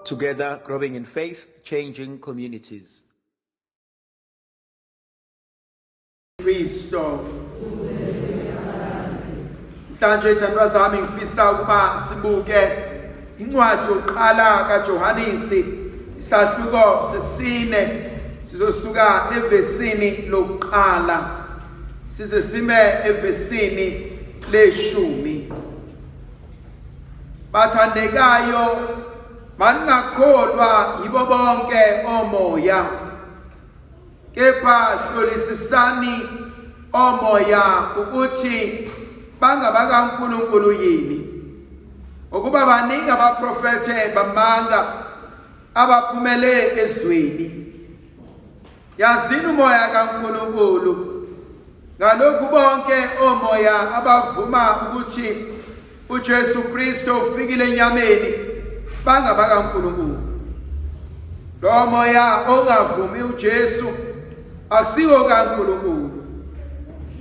Together, growing in faith, changing communities. Kristo. Mhlanje ithandwa zami ngifisa ukuba sibuke incwadi yokuqala kaJohanisi isahluko sesine sizosuka evesini lokuqala size sime evesini leshumi. Bathandekayo maningakholwa yibo bonke omoya kepha hlolisisani omoya ukuthi bangabakaNkulunkulu yini ukuba baningi abaprofethe bamanga abaphumele ezweni yazini umoya kaNkulunkulu ngalokhu bonke omoya abavuma ukuthi uJesu Kristu ufikile enyameni bangabakaNkulunkulu lo moya ongavumi uJesu akusiwo kaNkulunkulu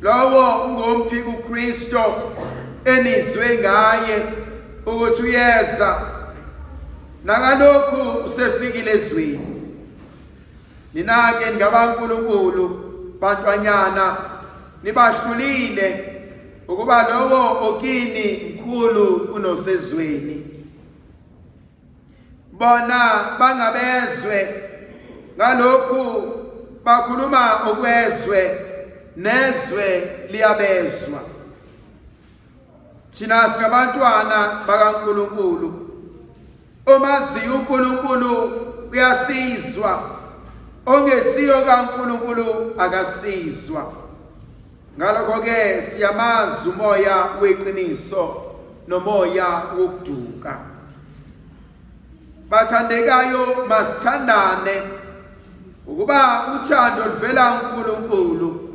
lowo ungomphiki uKristu enizwe ngaye ukuthi uyeza nakalokhu usefikile ezweni Nina-ke ningabaNkulunkulu bantwanyana nibahlulile ukuba lowo okini mkhulu kunosezweni. Bona bangabezwe ngalokhu bakhuluma okwezwe nezwe liyabezwa. Thina singabantwana bakaNkulunkulu. Omaziyo uNkulunkulu uyasizwa, ongesiyo kaNkulunkulu akasizwa. Ngalokho-ke siyamazi umoya weqiniso nomoya wokuduka. Bathandekayo, masithandane ukuba uthando luvela kuNkulunkulu.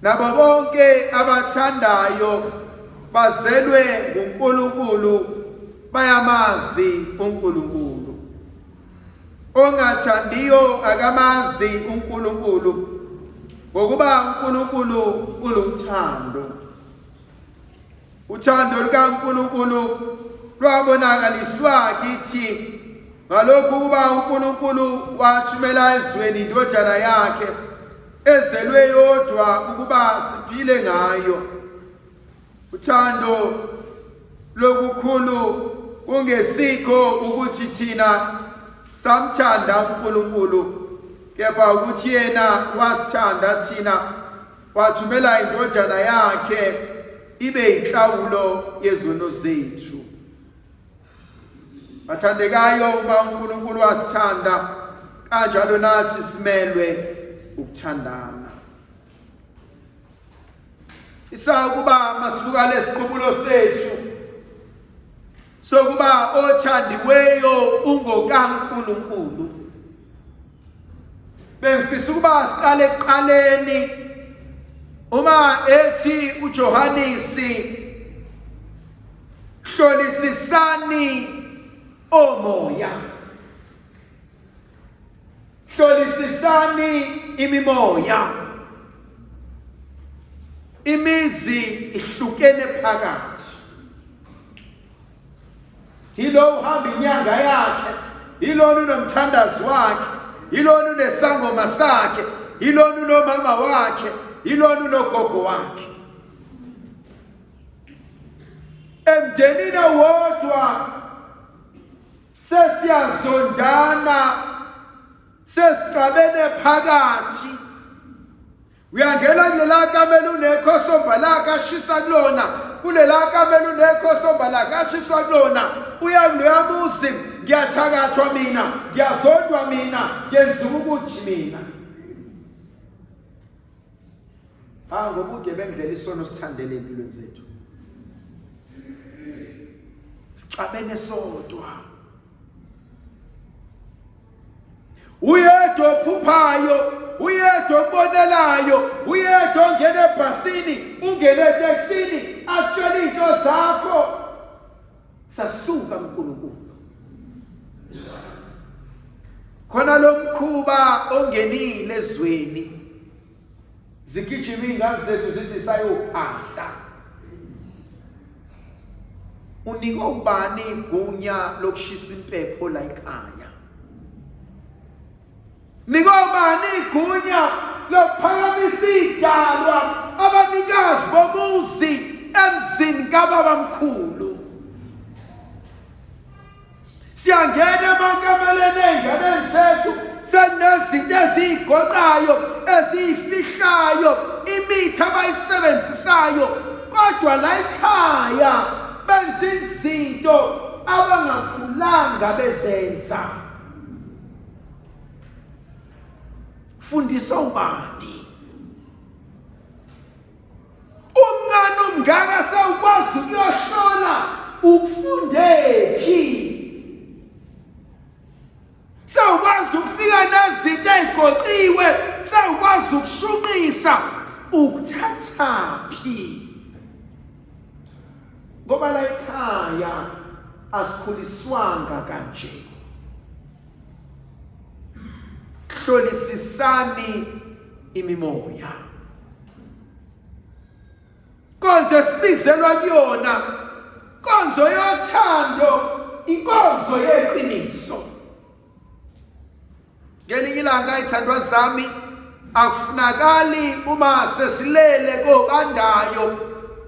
Nabo bonke abathandayo bazelwe nguNkulunkulu bayamazi uNkulunkulu. Ongathandiyo akamazi uNkulunkulu ngokuba uNkulunkulu uluthando. Uthando lukaNkulunkulu lwabonakaliswa kithi ngalokhu kuba uNkulunkulu wathumela ezweni indodana yakhe ezelwe yodwa ukuba siphile ngayo. Uthando lokukhulu kungesikho ukuthi thina samthanda uNkulunkulu kepha ukuthi yena wasithanda thina wathumela indodana yakhe ibe inhlawulo yezono zethu. Bathandekayo, uma uNkulunkulu wasithanda kanjalo nathi simelwe ukuthandana. Isa ukuba masibuka lesiqubulo sethu sokuba othandiweyo ungokaNkulunkulu. Bengifisa ukuba siqale ekuqaleni uma ethi uJohanisi hlolisisani omoya hlolisisani imimoya imizi ihlukene phakathi yilo uhamba inyanga yakhe yilona unomthandazi wakhe yilona unesangoma sakhe yilona unomama wakhe yilona unogogo wakhe emndenini owodwa sesiyazondana sesixabene phakathi uyangena kulela kamelo unekhosomba lakhe ashisa kulona kulela kamelo unekhosomba lakhe ashiswa kulona uya kuloya muzi ngiyathakathwa mina ngiyazondwa mina ngenziwa ukuthi mina ha ngobude bendlela isono sithandele empilweni zethu sixabene sodwa uyedwa ophuphayo uyedwa okubonelayo uyedwa ongena ebhasini ungene etekisini akutshela izinto zakho sasuka uNkulunkulu khona lo mkhuba ongenile ezweni zigijima iy'ngane zethu zithi sayophahla. Unikwe ubani igunya lokushisa impepho la ekhaya? Nikwe ubani igunya lokuphakamisa idalwa abanikazi bomuzi emzini kababamkhulu? Siyangena emakameleni ey'nganeni zethu senezinto eziyigoqayo eziyifihlayo imithi abayisebenzisayo kodwa la ekhaya benza izinto abangakhulanga bezenza. Fundisa ubani? Umncane umngaka sewukwazi ukuyohlola ukufundephi. Sewukwazi ukufika nezinto ezigoqiwe, sewukwazi ukushunqisa ukuthathaphi. Ngoba la ekhaya asikhuliswanga kanje. Hlolisisani imimoya. Konzo esibizelwa kuyona konzo yothando inkonzo yeqiniso. Ngelinye ilanga ithandwa zami akufunakali uma sesilele kobandayo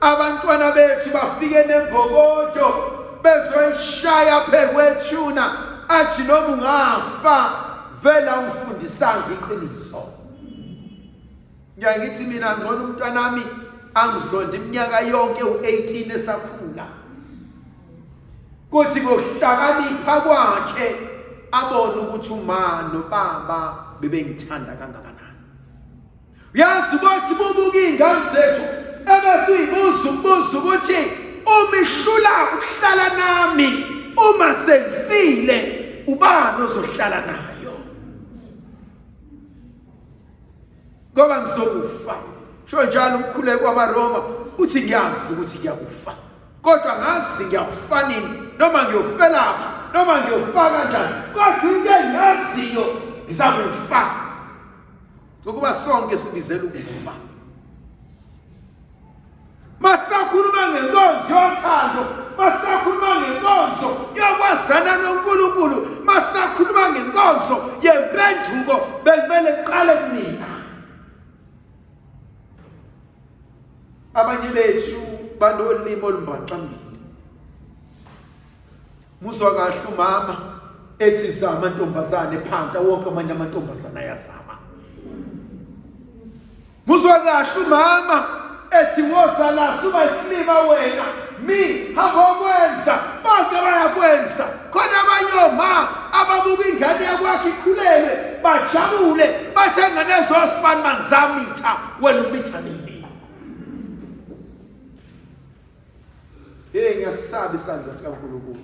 abantwana bethu bafike nembokodo bezoyishaya phekwethuna athi noma ungafa vela ungifundisanga iqiniso. Ngiyaye ngithi mina ngcono umntwanami angizonde iminyaka yonke u-18 esakhula. Kuthi ngokuhlakanipha kwakhe abone ukuthi uma nobaba bebengithanda kangakanani. Uyazi ukuthi bubuka iy'ngane zethu ebese uyibuza umbuzo ukuthi uma ihlula ukuhlala nami uma sengifile ubani ozohlala nayo? Ngoba ngizokufa. Sho njalo umkhuleko wamaRoma uthi ngiyazi ukuthi ngiyakufa. Kodwa ngazi ngiyakufa nini noma ngiyofelaphi noma ngiyofa kanjani kodwa into engiyaziyo ngizakufa. Ngokuba sonke sibizela ukufa. Masakhuluma ngenkonzo yothando, masakhuluma ngenkonzo yokwazana noNkulunkulu, masakhuluma ngenkonzo yempenduko bekumele kuqale kunina. Abanye bethu banolimi olumbaxambili. Muzwa kahle umama ethi zama ntombazane phanta wonke amanye amantombazane ayazama. Muzwa kahle umama ethi woza la suba isilima wena mi hamba okwenza bonke bayakwenza khona abanye oma ababuka ingane yakwakhe ikhulelwe bajabule bathe ngane zosibani bangizamitha wena umitha nini. Hey ngiyasaba isandla sikaNkulunkulu.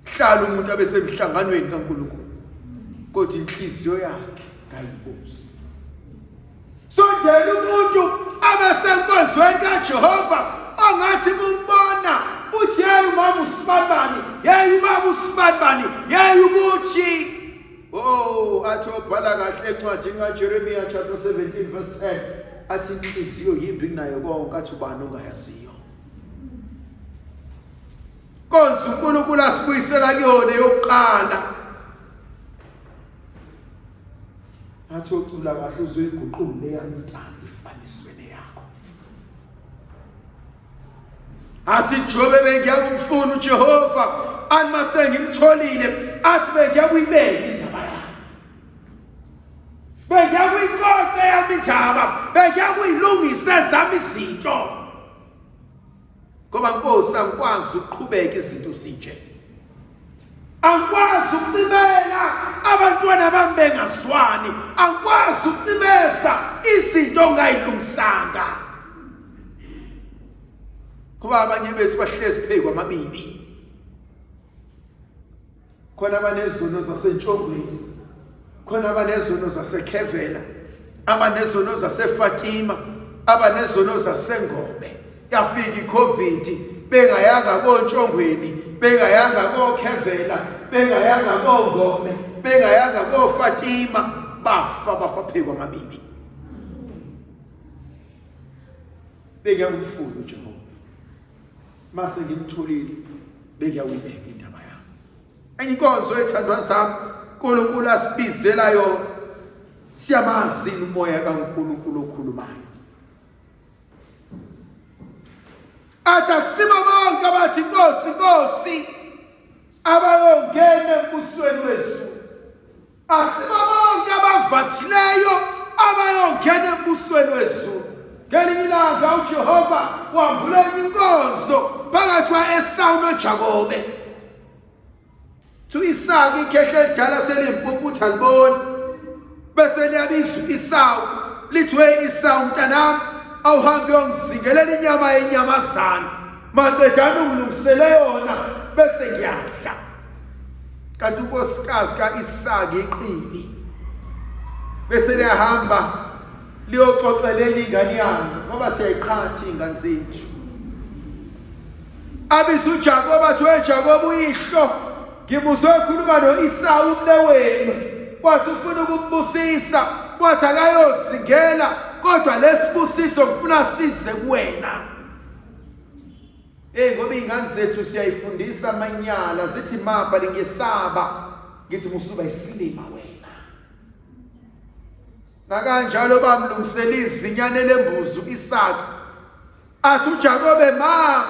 Hlala umuntu abe semhlanganweni kaNkulunkulu. Kodwa inhliziyo yakhe kayibuzi. Sondela umuntu abe senkonzweni kaJehova ongathi kumbona uthi hey umama usibanibani, hey ubaba usibanibani, hey ukuthi Oh, athi obhala kahle encwadini kaJeremiya chapter 17 verse 10 athi inhliziyo yimbi kunayo konke athi ubani ongayaziyo. Konze uNkulunkulu asibuyisela kuyona yokuqala. Athi ocula kahle uzoyiguqula eyami intando ifaniswe neyakho. Athi Jobe bengiyakumfuna uJehova athi mase ngimtholile athi bengiyakuyibeka indaba yami. Bengiyakuyixoxa yami indaba, bengiyakuyilungisa ezami izinto. Ngoba Nkosi angikwazi ukuqhubeka izinto zinje. Angikwazi ukucimela abantwana bami bengazwani, angikwazi ukucimeza izinto ongayilungisanga. Kuba abanye bethu bahlezi phezu kwamabibi. Khona abanezono zasentshongweni, khona abanezono zasekhevela, abanezono zaseFatima, abanezono zaseNgobe. Yafika iCovid bengayanga kontshongweni, bengayanga kokhevela, bengayanga kongome, bengayanga koFatima, bafa bafa phezu kwamabibi. Bengiyakumfuna uJehova. Mase ngimtholile bengiyawuyibeka indaba yami. Enye inkonzo ethandwa zami uNkulunkulu asibizela yona siyamazi umoya kaNkulunkulu okhulumayo. Athi akusibo bonke abathi Nkosi Nkosi abayongena embusweni wezulu. Asibo bonke abavathileyo abayongena embusweni wezulu. Ngelinye ilanga uJehova wambula enye inkonzo phakathi kwa-Esawu noJakobe. Thu Isaka ikhehla elidala seliyimpumputhe aliboni. Bese liyabiza u-Esawu lithi we Esawu mntanami awuhambe uyongizingelela inyama yenyamazane maqedane ungilungisele yona bese ngiyadla. Kanti unkosikazi ka-Isaka iqili bese liyahamba liyoxoxelela ingane yalo ngoba siyayiqhatha iy'ngane zethu. Abiza uJakobe athi we Jakobe uyihlo ngimuzwe ekhuluma no-Isawu umnewenu wathi ufuna ukumbusisa wathi akayozingela kodwa lesibusiso ngifuna size kuwena. Hey ngoba iy'ngane zethu siyayifundisa amanyala zithi mabha lingiyesaba ngithi musuba isilima wena. Nakanjalo bamlungisela izinyane lembuzi u-Isaka. Athi uJakobe ma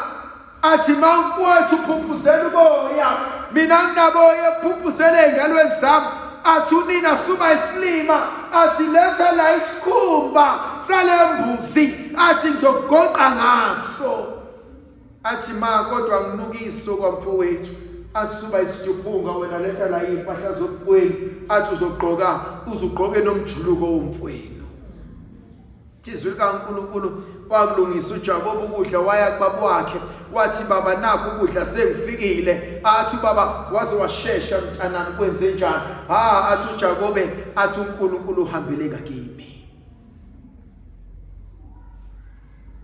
athi ma mfowethu uphuphuzela uboya mina nginaboya ephuphuzela ey'ngalweni zami athi unina suba isilima athi letha la isikhumba sale mbuzi athi ngizokugoqa ngaso athi ma kodwa nginukiso kwamfowethu athi suba isiduphunga wena letha la iy'mpahla zomfowenu athi uzogqoka uzugqoke nomjuluko womfowenu Izwi likaNkulunkulu wakulungisa uJakobe ukudla waya kubaba wakhe wathi baba nakho ukudla sengifikile athi ubaba waze washesha mntanami kwenze njani ha athi uJakobe athi uNkulunkulu uhambile ngakimi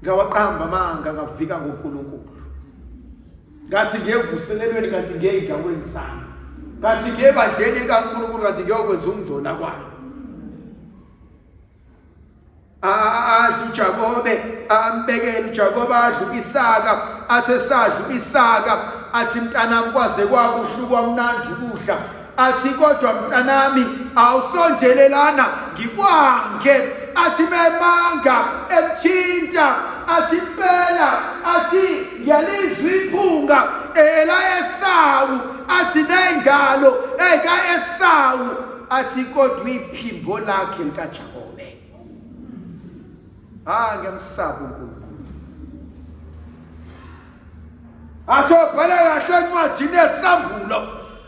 ngawaqamba amanga ngavika ngoNkulunkulu ngathi ngiyevuselelweni kanti ngiyey'ndaweni zami ngathi ngiyebandleni likaNkulunkulu kanti ngiyokwenza ukungcola kwami Adla uJakobe ambekele uJakobe adla uIsaka athi esadla uIsaka athi mntanami kwaze kwakuhle kwamnandi ukudla athi kodwa mntanami awusondelelana ngikwange athi memanga emthinta athi impela athi ngiyalizwa iphunga ela Esawu athi nengalo eka Esawu athi kodwa iphimbo lakhe likaJakobe ah ngiyamsaba uNkulunkulu athi obhala kahle encwadini yesambulo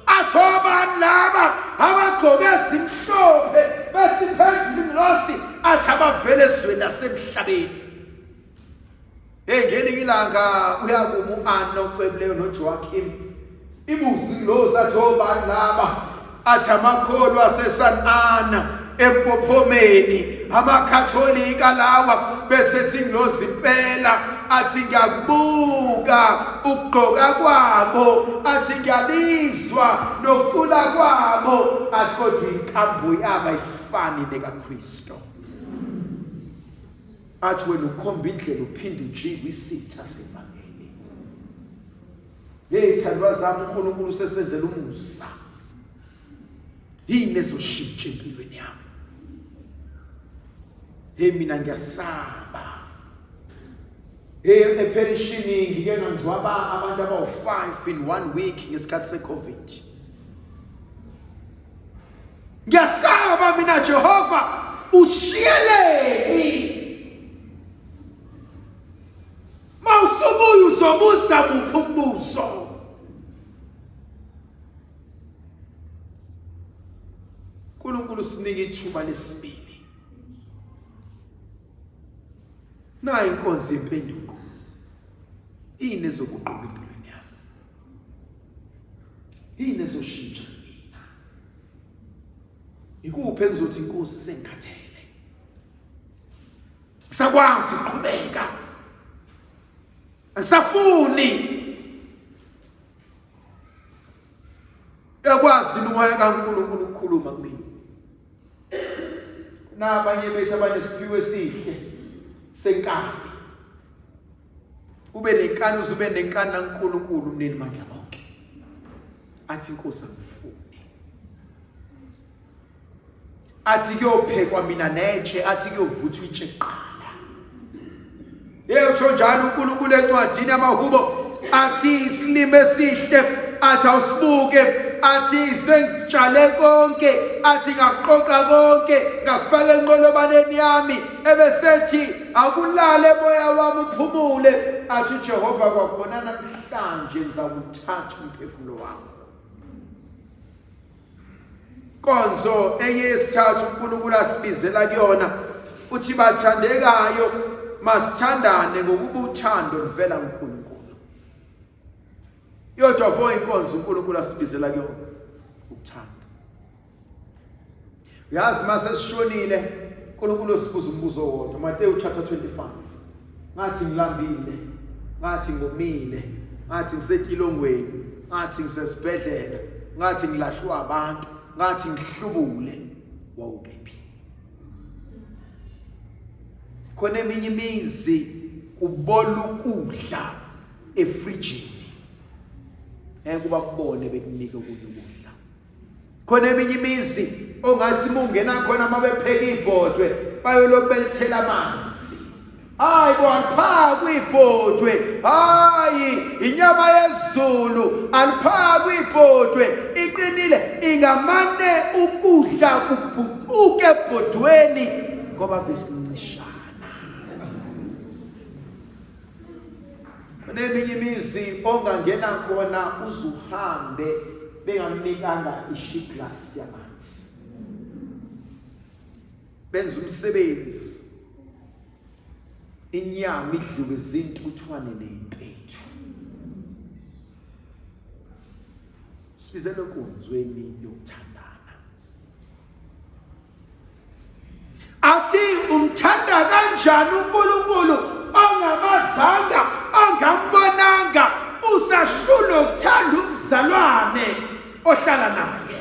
athi obani laba abagqoke ezimhlophe besiphendula ingilosi athi abavele ezweni lasemhlabeni Hey ngelinye ilanga uyakuma u-Anna ocwebileyo noJoachim ibuzi kulo sathi obani laba athi amakholwa aseSan Ana empophomeni amakatholika lawa bese thi ngilozi impela athi ngiyakubuka ukugqoka kwabo athi ngiyabizwa nokucula kwabo athi kodwa inkambo yabo ayifani nekaKristu athi wena ukhomba indlela uphinde ujike isitha sevangeli hey thandwa zami uNkulunkulu usesenzela umusa yini ezoshintsha empilweni yami hey mina ngiyasaba hey epherishini ngike ngangcwaba abantu abawu-5 in one week ngesikhathi se-covid Ngiyasaba mina Jehova ushiyeleni Mawusubuya uzobuza muphi umbuzo uNkulunkulu usinika ithuba lesibili Nayi inkonzo yempenduko yini ezokuqoqa empilweni yami Yini ezoshintsha mina? Ikuphi engizothi inkosi sengikhathele? Ngisakwazi ukuqhubeka. Angisafuni. Uyakwazi umoya kaNkulunkulu ukukhuluma kumina. Kunabanye bethu abanesiphiwo esihle senkani. Ube nenkani uze ube nenkani naNkulunkulu umnini mandla onke. Athi inkosi angifuni. Athi kuyophekwa mina netshe, athi kuyovuthwa itshe kuqala. Yebo usho njalo uNkulunkulu encwadini yamahubo athi isilimo esihle athi awusibuke athi sengitshale konke athi ngaqoqa konke ngakufaka enqolobaneni yami ebesethi akulale moya wami uphumule athi uJehova kwakhona namhlanje ngizakuthatha umphefumulo wakho Konzo enye yesithathu uNkulunkulu asibizela kuyona uthi bathandekayo masithandane ngokuba uthando luvela kuNkulunkulu. Yodwa vo inkonzo uNkulunkulu asibizela kuyona ukuthanda. Uyazi mase sishonile uNkulunkulu usibuza umbuzo owodwa Mateyu chapter 25. Ngathi ngilambile, ngathi ngomile, ngathi ngisetilongweni, ngathi ngisesibhedlela, ngathi ngilahlwa abantu, ngathi ngihlubule. Wawukephi? Khona eminye imizi kubola ukudla efrijini. Ngeke ubakubone bekunike okunye ukudla. Khona eminye imizi ongathi uma ungena khona uma bepheka ibhodwe bayolokhu belithela amanzi. Hayi bo aliphakwe ibhodwe, hayi inyama yezulu aliphakwe ibhodwe, iqinile ingamane ukudla kubhucuke ebhodweni ngoba besincishana. Kuneminye imizi ongangena khona uzuhambe bengakunikanga ishiglass yamanzi. Benza umsebenzi inyama idliwe izintuthwane nezimpethu. Sibizelwe enkonzweni yokuthandana. Athi umthanda kanjani uNkulunkulu ongamazanga ongambonanga usahlulwa ukuthanda umzalwane ohlala naye.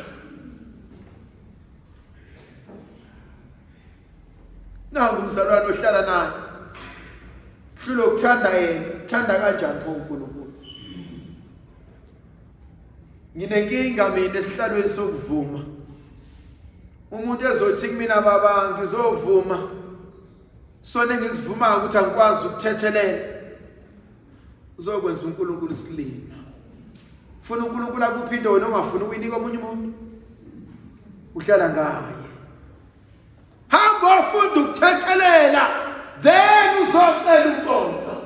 Nangu umzalwane ohlala naye. Hlulwa ukuthanda yena, uthanda kanjani pho uNkulunkulu? Nginenkinga mina esihlalweni sokuvuma. Umuntu ezothi kumina baba ngizovuma sona engisivumayo ukuthi angikwazi ukuthethelela uzokwenza uNkulunkulu isilima. Funa uNkulunkulu akuphi into wena ongafuni ukuyinika omunye umuntu. Uhlala ngaye. Hamba ofunda ukuthethelela then uzocela uxolo.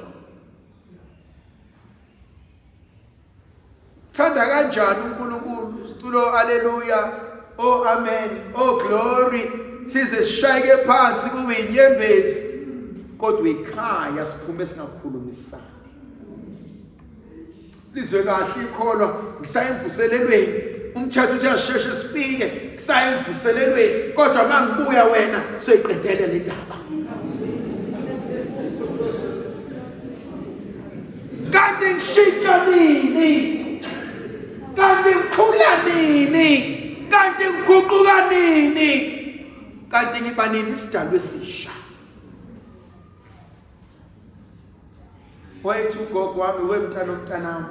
Thanda kanjani uNkulunkulu siculo haleluya oh amen oh glory size sishayeke phansi kube inyembezi kodwa ikhaya siphume singakhulumisani lizwe kahle ikholwa ngisayemvuselelweni umthetho uthi asisheshe sifike kusayemvuselelweni kodwa mangibuya wena soyiqedele le ndaba Kanti ngishintsha nini? Kanti ngikhula nini? Kanti ngiguquka nini? Kanti ngiba nini isidalwa esisha? Wayethi ugogo wami wemntana omntanami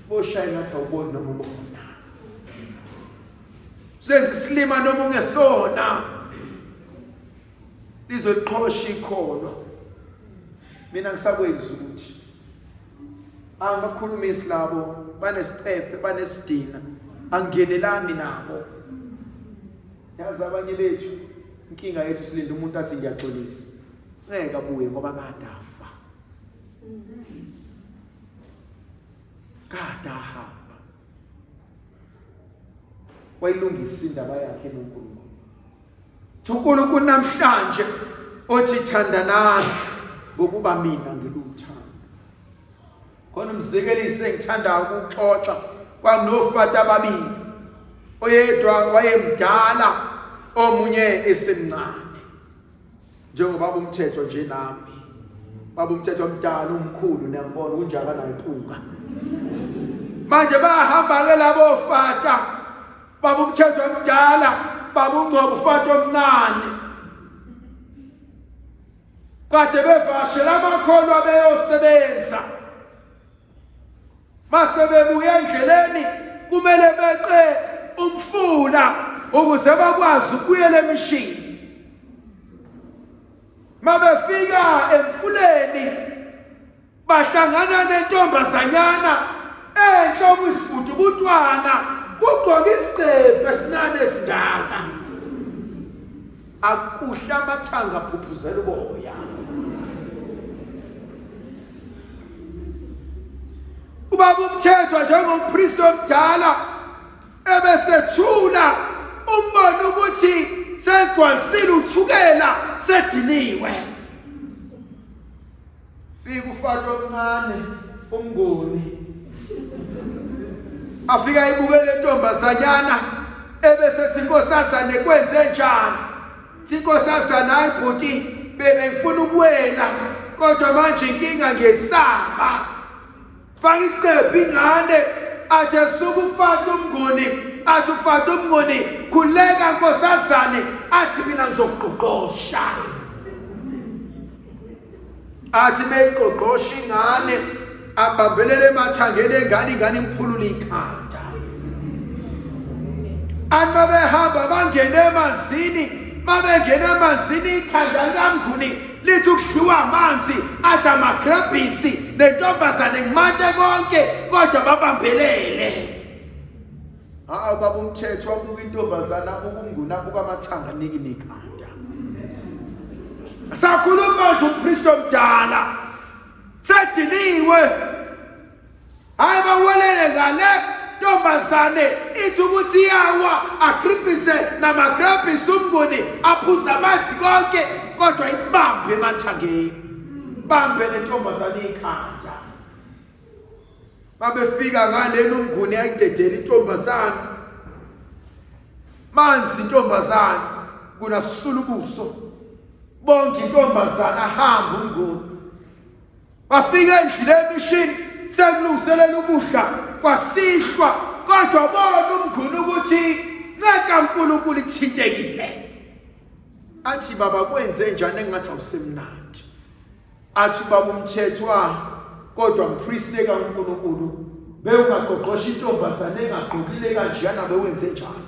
boshaya ngathi awuboni noma ubona. Senza isilima noma ungesona. Lizoliqhosha ikholwa. Mina ngisakwenza ukuthi angibakhulumisi labo banesicefe banesidina angingenelani nabo. Yazi abanye bethu inkinga yethu silinde umuntu athi ngiyaxolisa. Ngeke abuye ngoba kade afa. Kade ahamba. Wayilungisa indaba yakhe noNkulunkulu. uNkulunkulu namhlanje othi thandanani ngokuba mina ngiluthando. Khona umzekeliso engithanda ukuxoxa kwakunofata ababili. Oyedwa wayemdala omunye esemncane. Njengoba umthetho nje nami. Baba umthetho omdala umkhulu niyambona unjaka naye mpunga. Manje bahamba ke labo fata Baba umthetho omdala, baba ungcobo ufata omncane. Kade bevashela amakholwa beyosebenza. Mase bebuya endleleni kumele beqe umfula ukuze bakwazi ukubuyela emishini. Mabefika emfuleni bahlangana nentombazanyana enhle okuyisibutubutwana kugqoka isiqephu esincane esingaka akuhle amathanga aphuphuzela uboya ubaba umthethwa njengompristi omdala ebesethula umbona ukuthi segcwalisile uthukela sediniwe Fika ufake omncane umnguni. Afika ayibuke le ntombazanyana ebese thi inkosazane kwenze njani? Thi inkosazane hayi bhuti bebengifuna ukuwela kodwa manje inkinga ngiyesaba. Faka isiqephu ingane athi esuka ufake umnguni athi ufake umnguni khuleka nkosazane athi mina ngizokugqoqosha. Athi meyiqoqosha ingane abambelele emathangeni engane ingane imphulula ikhanda. Athi babehamba bangene emanzini babengena emanzini ikhanda likamnguni lithi ukudliwa amanzi adla amagrabhisi nentombazane ngimante konke kodwa babambelele. Hawu baba umthetho wabuka intombazana abuka umnguni abuka amathanga niki nekhanda. Sakhuluma nje umpristi omdala. Sediniwe. Hayi bawelele ngale ntombazane ithi ukuthi iyawa agripise namagrabhisi umnguni aphuza amanzi konke kodwa ibambe emathangeni. Bambe le ntombazane ikhanda. Babefika ngalena umnguni yayidedela intombazane. Manzi intombazane kunasula ubuso. Bonke intombazane ahamba umnguni. Bafika endlini emishini sekulungiselela ukudla kwasihlwa kodwa bona umnguni ukuthi nceka uNkulunkulu ithintekile. Athi baba kwenze njani engathi awusemnandi. Athi ubaba uMthethwa kodwa mpriste kaNkulunkulu bewungaqoqosha intombazane engagqokile kanjeyana bewenze njani?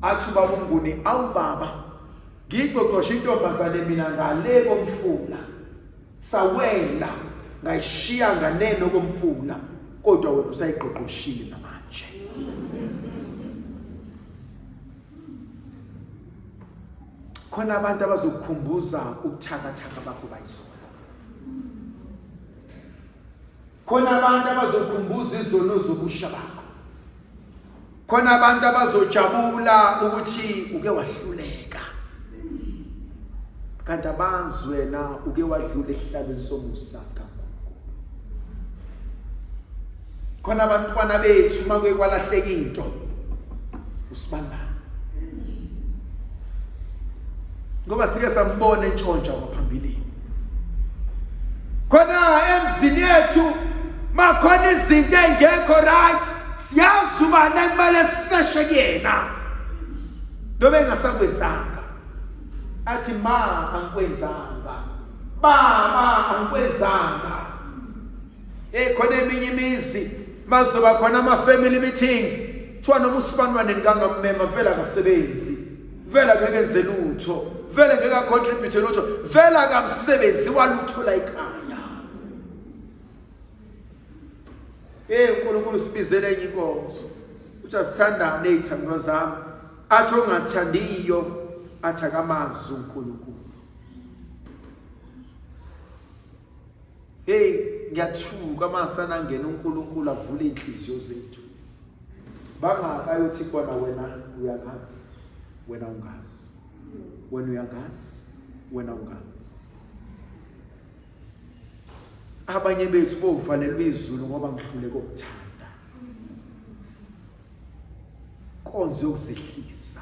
Athi ubaba uMnguni awu baba ngiqoqosha intombazane mina ngale komfula sawela ngayishiya nganeno komfula kodwa wena usayiqoqoshile namanje. Khona abantu abazokukhumbuza ubuthakathaka bakho bayizona. Khona abantu abazokhumbuza izono zobusha bakho. Khona abantu abazojabula ukuthi uke wahluleka. Kanti abazi wena uke wadlula esihlalweni somusa sikaNkulunkulu. Khona abantwana bethu uma kuye kwalahleka into usibandana ngoba sike sambona entshontsha kwaphambilini khona emzini yethu makhona izinto engekho right siyazi ubani ekumele siseshe kuyena noma engasakwenzanga athi ma angikwenzanga baba angikwenzanga Hey khona eminye imizi makuzoba khona ama family meetings kuthiwa noma usibanwane ngangammema vele akasebenzi vele ngeke enze lutho vele ngeke acontribute lutho vele akamsebenzi walutho la ekhaya. Hey uNkulunkulu sibizele enye inkonzo uthi asithandane izithandwa zami athi ongathandiyo athi akamazi uNkulunkulu. Hey ngiyathuka masana angena uNkulunkulu avule inhliziyo zethu. Bangaka ayothi kubona wena uyangazi wena ungazi. Wena uyangazi wena ungazi. Abanye bethu bovalelwa izulu ngoba ngihlule kokuthanda. Konzo yokuzehlisa.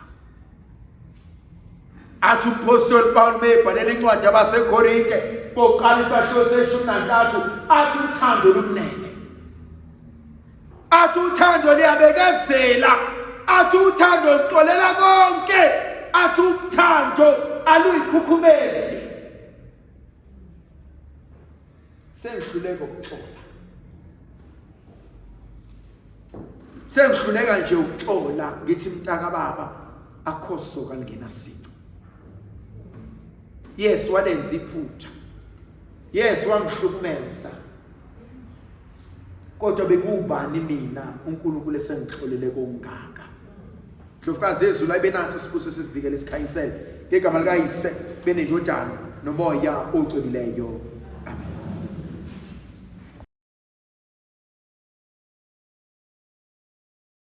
Athi umphostoli Paul mebhalela incwadi yabaseKorinte bokuqala isahluko seshumi nantathu athi uthando lumnene. Athi uthando liyabekezela, athi uthando luxolela konke, athi uthando aluyikhukhumezi. Sengihluleka ukuxola. Sengihluleka nje ukuxola ngithi mntaka baba akho soka lingenasici. Yes walenza iphutha. Yes wangihlukumeza. Kodwa bekubani mina uNkulunkulu esengixolele kongaka. Ndlovukazi yezulu ayibenathi sibuso sisivikele sikhanyisele ngegama likayise benendodana nomoya ocwebileyo.